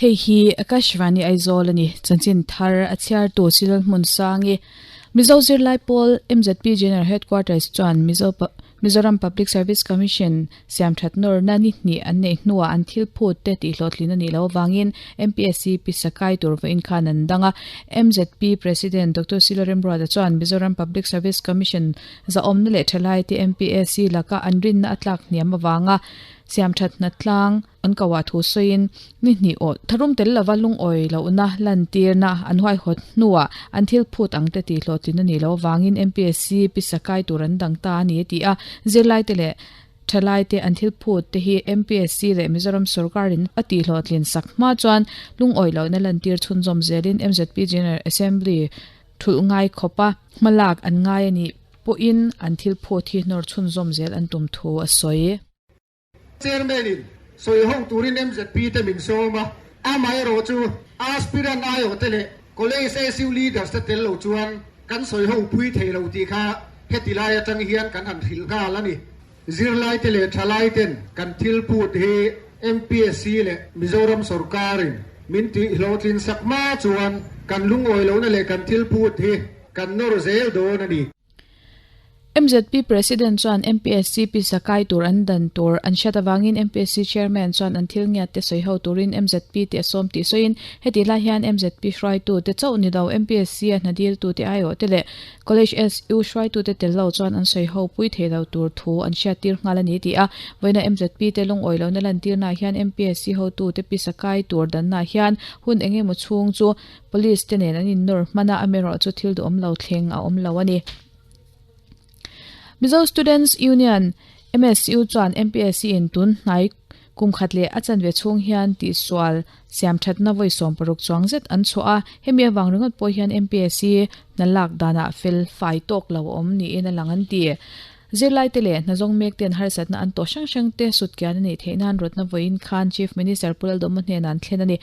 Hei hi Akashvani Aizawl a ni. Chanchin thar a chhiartu Silal Hmunsangi, Mizo Zirlai Pawl, MZP General Headquarters chuan Mizo Mizoram Public Service Commission siam that nawrna ni hnih an neih hnuah an thil phut te tihhlawhtlin a nih loh avangin MPSC pisa kai tur vawiin khan an dang a. MZP President Doctor Silo Remruata chuan Mizoram Public Service Commission zahawmna leh thalaite MPSC laka an rinna a tlak hniam avanga siam that hna tlang An ko ah thu sawiin ni hnih aw tharum tel lova lungawi lohna lantirna an huaihawt hnuah an thil phut ang te tih hlawhtlin a nih loh avangin MPSC pisa kai tur an dang ta a ni a ti a. Zirlaite leh thalaite an thil phut te hi MPSC leh Mizoram sorkarin a tih hlawhtlin sak hma chuan lungawi lohna lantir chhunzawm zelin MZP General Assembly thulh ngai khawpa hmalak an ngai a nih pawhin an thil phut hi nawr chhunzawm zel an tum thu a sawi. Chairman in sawi ho turin MZP te min sawm a, amaherawh chu aspirant aiawh te leh College SU leaders te tel lo chuan kan sawi ho pui thei lo tih kha heti lai atang hian kan han hrilh nghal a ni. Zirlai te leh thalai ten kan thil phut hi MPSC leh Mizoram sawrkarin min tih hlawhtlin sak hma chuan kan lungawi lohna leh kan thil phut hi kan nawr zel dawn a ni. MZP President chuan MPSC pisa kai tur an dan tur an hriat avangin MPSC Chairman chuan an thil ngiat te sawi ho turin MZP te a sawm tih sawiin hetih lai hian MZP hruaitu te chauh ni lo MPSC a hna diltu te aiawh te leh College SU hruaitu te tel lo chuan an sawi ho pui thei lo tur thu an hriattir nghal a ni tih a vawiina MZP te lungawi lohna lantirnaah hian MPSC hotu te pisa kai tur dannaah hian hun eng emaw chhung chu Police te nen an innawr hman a, amaherawh chu thil duhawm lo thleng a awm lo a ni. Mizo Students Union, MSU, chuan MPSC in tun hnai kum khat leh a chanve chhung hian tihsual siam thatna vawi 60 chuang zet an chhuah a, hemi avang ringawt pawh hian MPSC hna lak danah fel fai tawk lo a awm niin a lang an ti. Zirlaite leh hnazawng mek ten harsatna an tawh hrang hrang te sutkian a nih theih nan rawtna vawiin khan Chief Minister Pu Lalduhawma hnenah an thlen a ni.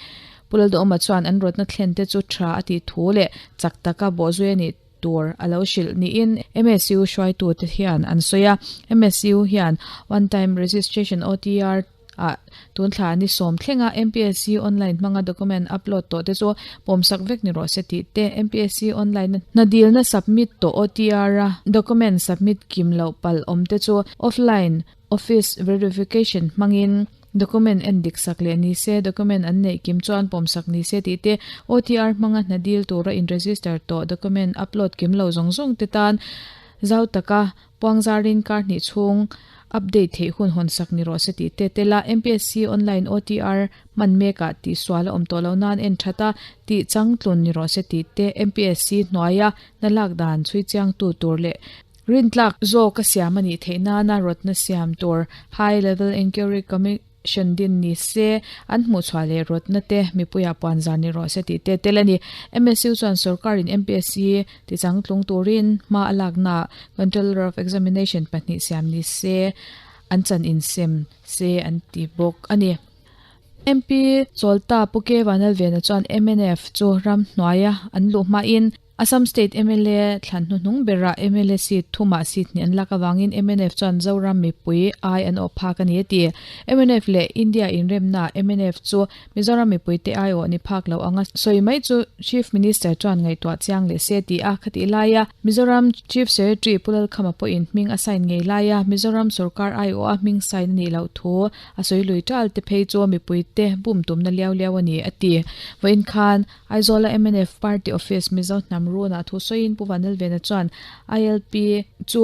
Pu Lalduhawma chuan an rawtna thlen te chu tha a tih thu leh chak taka bawhzui a nih tur a lo hrilh niin MSU hruaitute hian an sawi a. MSU hian One Time Registration, OTR, ah tun thla ni sawm thlenga MPSC online hmanga document upload tawh te chu pawmsak vek ni rawh se tih te, MPSC online hna dilna submit tawh OTR a document submit kim loh palh awm te chu offline office verification hmangin document en dik sak leh ni se, document an neih kim chuan pawmsak ni se tih te, OTR hmanga hna dil tura in register tawh document upload kim lo zawng zawng te tan zau taka Puangzarin kar hnih chhung update theih hun hawn sak ni rawh se tih te tel a, MPSC online OTR hman mekah tihsual a awm tawh lo nan en that a, tih changtlun ni rawh se tih te MPSC hnuaia hna lak dan chhui chiangtu tur leh rintlak zawk a siam a nih theih nana rawtna siam tur High Level Enquiry Hran din ni se, an hmuhchhuah leh rawtna te mipuiah puan zar ni rawh se tih te tel a ni. MSU chuan sorkarin MPSC tichangtlung turin hma a laknaah Controller of Examination pahnih siam ni se, an chan insem se an ti bawk a ni. MP Chawlta Pu K Vanlalvena chuan mnf chu ram hnuaia an luh hmain, Assam State mla thlan hnuhnung berah mla seat thumah seat hnih an lak avangin mnf chuan Zoram mipui ai an awh phak a ni a ti. Mnf leh India inremnaah mnf chu Mizoram mipuite ai awh ni phak lo anga sawi mai chu Chief Minister chuan ngaihtuah chiang leh se ti a khatih laia Mizoram Chief Secretary Pu Lalkhama pawhin hming a sign ngei laia Mizoram sorkar ai awha hming sign a nih loh thu a sawi lui tal te phei chu mipuite bum tumna liau liau a ni a ti. Vawiin khan Aizawla mnf Party Office Mizo hnam runah thu sawiin Pu Vanlalvena chuan ILP chu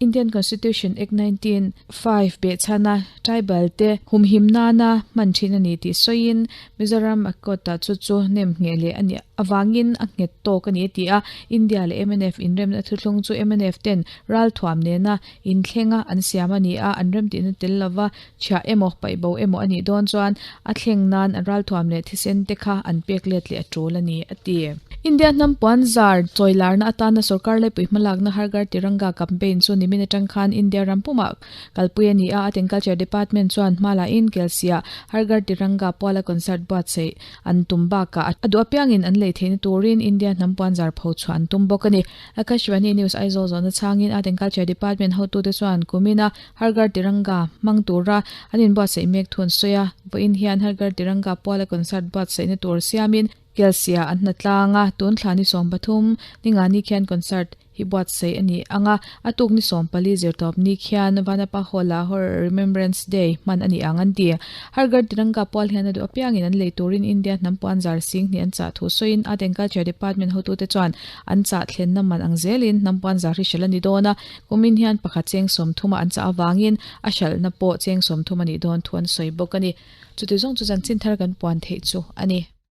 Indian Constitution Act 19 5 behchhana tribal te humhim nana hman thin a ni tih sawiin Mizoram Accord-ah chu chu nem ngheh leh a nih avangin a nghet tawk a ni a ti a. India leh mnf inremna thuthlung chu mnf ten ralthuam nena inthlenga an siam a ni a, an remtihna tel lova Chhiah emaw, paihbo emaw a nih dawn chuan a thleng nan an ralthuam leh thisen te kha an pek let leh a tul a ni, a ti. India hnam puan zar chawilarna atana sorkar laipui hmalakna Har Ghar Tiranga campaign chu nimin atang khan India ram pumah kalpui a ni a, Art and Culture Department chuan hmala in Kelsiah Har Ghar Tiranga puala concert buatsaih an tum bakah a duh apiangin an lei theihna turin India hnam puan zar pho chhuah an tum bawk a ni. Akashvani News Aizawl zawhna chhangin Art and Culture Department hotute chuan kumina Har Ghar Tiranga hmang tura an inbuatsaih mek thu an sawi a, vawiin hian Har Ghar Tiranga puala concert buatsaihna tur siamin Kelsia an hna tlang a, tun thla ni 13 ningani khian concert hi buatsaih a ni ang a, a tuk ni 14 zirtawp ni khian Vanapa Hall-ah Horror Remembrance Day hman a ni ang an ti. Har Ghar Tiranga pual hian a duh apiangin an lei turin India hnam puan zar sing hnih an chah thu sawiin Art and Culture Department hotute chuan an chah thlenna man ang zelin hnam puan zar hi hralh a ni dawn a, kumin hian pakhat cheng 30 an chah avangin a hralhna pawh cheng 30 a nih dawn thu an sawi bawk a ni. Chuti zawng chu chanchin thar kan puan theih chu a ni.